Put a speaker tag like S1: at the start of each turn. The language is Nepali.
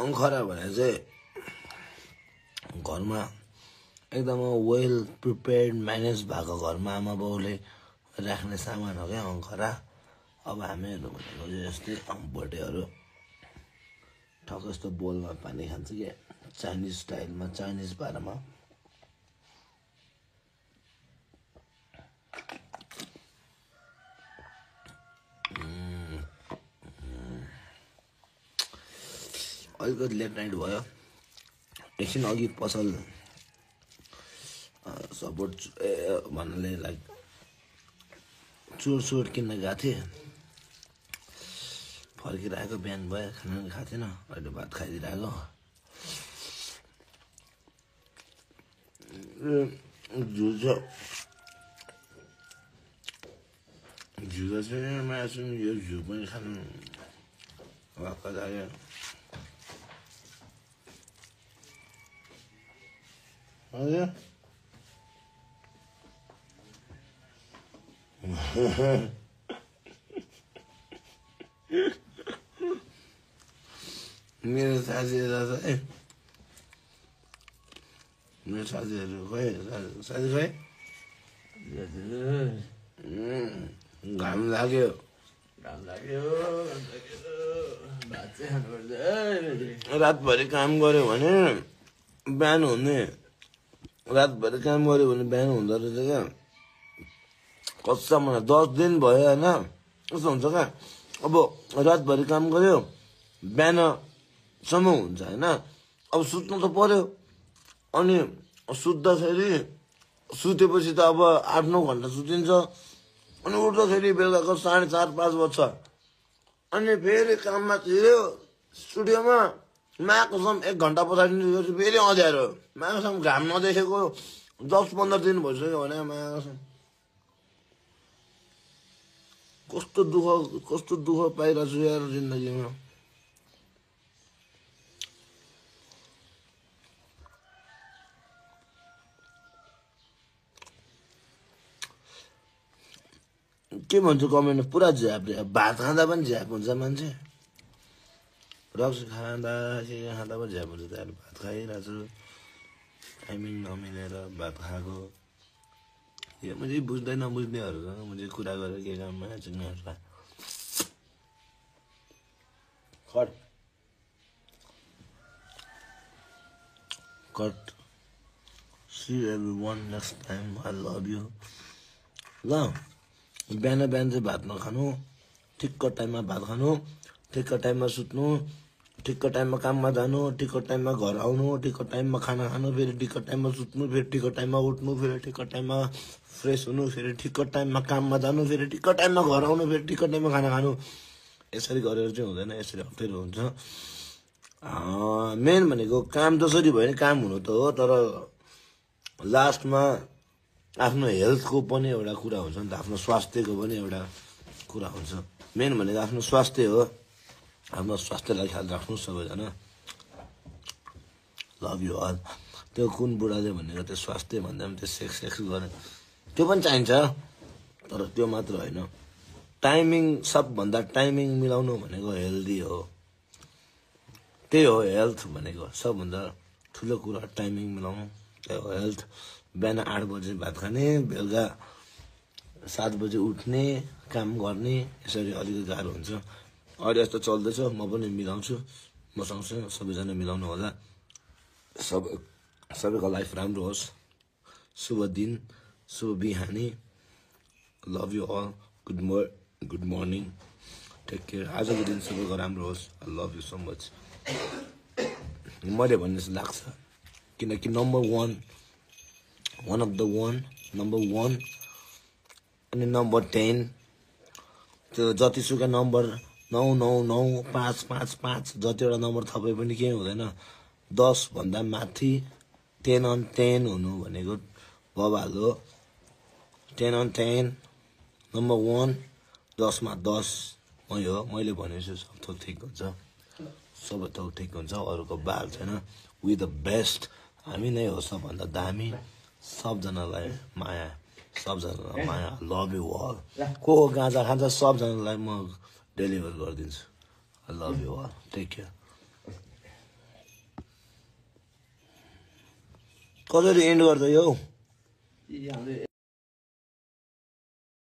S1: अङ्खरा भने चाहिँ घरमा एकदम वेल प्रिपेयर्ड म्यानेज भएको घरमा आमा बाउले राख्ने सामान हो क्या अङ्खरा। अब हामीहरू भनेको जस्तै भोटेहरू ठक्क यस्तो बोलमा पानी खान्छ क्या चाइनिज स्टाइलमा चाइनिज पारामा। अलिकति लेट नाइट भयो। एकछिन अघि पसल सपोर्ट भन्नाले लाइक चुर किन्न गएको थिएँ। फर्किरहेको बिहान भयो, खाना खाएको थिएन, अहिले भात खाइदिइरहेको। झुजा चाहिँ मासु यो झु पनि खानु वाक्क लाग्यो। हजुर मेरो साथीहरू है, मेरो साथीहरू खोइ साथी खोइ घाम लाग्यो रातभरि काम गऱ्यो भने बिहान हुने, रातभरि काम गऱ्यो भने बिहान हुँदो रहेछ क्या। कच्चा 10 दिन भयो होइन, कस्तो हुन्छ क्या। अब रातभरि काम गऱ्यो बिहानसम्म हुन्छ होइन। अब सुत्नु त पर्यो, अनि सुत्दाखेरि सुतेपछि त अब 8-9 घन्टा सुतिन्छ, अनि उठ्दाखेरि बेलुकाको 4:30-5 बज्छ। अनि फेरि काममा छिर्यो स्टुडियोमा, मायाकसम 1 घन्टा पछाडि फेरि अँध्यारो। मायाकसम घाम नदेखेको 10-15 दिन भइसक्यो भने मायाकसम कस्तो दुःख पाइरहेको छु यार जिन्दगीमा। के भन्छ कमेन्ट पुरा झ्याप, भात खाँदा पनि झ्याप हुन्छ मान्छे। रक्सी खाँदा पनि झ्याप हुन्छ। त्यहाँ भात खाइरहेको छु, टाइमिङ नमिलेर भात खाएको। यो मैले बुझ्दै नबुझ्नेहरूसँग मैले कुरा गरेर के काममा चिन्नेहरूलाई कट see everyone next time I love you. ल बिहान चाहिँ भात नखानु, ठिक्क टाइममा भात खानु, ठिक्क टाइममा सुत्नु, ठिक्क टाइममा काममा जानु, ठिक्क टाइममा घर आउनु, ठिक्क टाइममा खाना खानु, फेरि ठिक्क टाइममा सुत्नु, फेरि ठिक्क टाइममा उठ्नु, फेरि ठिक्क टाइममा फ्रेस हुनु, फेरि ठिक्क टाइममा काममा जानु, फेरि ठिक्क टाइममा घर आउनु, फेरि ठिक्क टाइममा खाना खानु। यसरी गरेर चाहिँ हुँदैन, यसरी अप्ठ्यारो हुन्छ। मेन भनेको काम जसरी भयो नि काम हुनु त हो, तर लास्टमा आफ्नो हेल्थको पनि एउटा कुरा हुन्छ नि त, आफ्नो स्वास्थ्यको पनि एउटा कुरा हुन्छ। मेन भनेको आफ्नो स्वास्थ्य हो, आफ्नो स्वास्थ्यलाई ख्याल राख्नु सबैजना। Love you all. त्यो कुन बुढाले भनेको त्यो स्वास्थ्य भन्दा पनि त्यो सेक्स गर्ने त्यो पनि चाहिन्छ, तर त्यो मात्र होइन। टाइमिङ, सबभन्दा टाइमिङ मिलाउनु भनेको हेल्दी हो। त्यही हो हेल्थ भनेको, सबभन्दा ठुलो कुरा टाइमिङ मिलाउनु, त्यही हो हेल्थ। बिहान 8 बजे भात खाने, बेलुका 7 बजे उठ्ने, काम गर्ने, यसरी अलिकति गाह्रो हुन्छ। अहिले यस्तो चल्दैछ, म पनि मिलाउँछु, मसँग सबैजना मिलाउनु होला। सबैको लाइफ राम्रो होस्। शुभ दिन, शुभ बिहानी। Love you all. Good morning, take care. आजको दिन सबैको राम्रो होस्। I love you so much. मैले भन्ने जस्तो लाग्छ, किनकि नम्बर 1 अनि नम्बर 10 त्यो जतिसुकै नम्बर 999 555 जतिवटा नम्बर थपे पनि केही हुँदैन। 10 भन्दा माथि 10 on 10 हुनु भनेको बबाल हो। 10 on 10 नम्बर 1, 10 मा 10 मै हो। मैले भनेछु सब थोक ठिक हुन्छ, सबै थोक ठिक हुन्छ, अरूको बाल छैन। वी द बेस्ट, हामी नै हो सबभन्दा दामी। सबजनालाई माया, सबजनालाई माया। Love you all. को गाँजा खान्छ सबजनालाई म डेलिभर गरिदिन्छु। I love you all. Take care. कसरी एन्ड गर्छ यो
S2: हाम्रो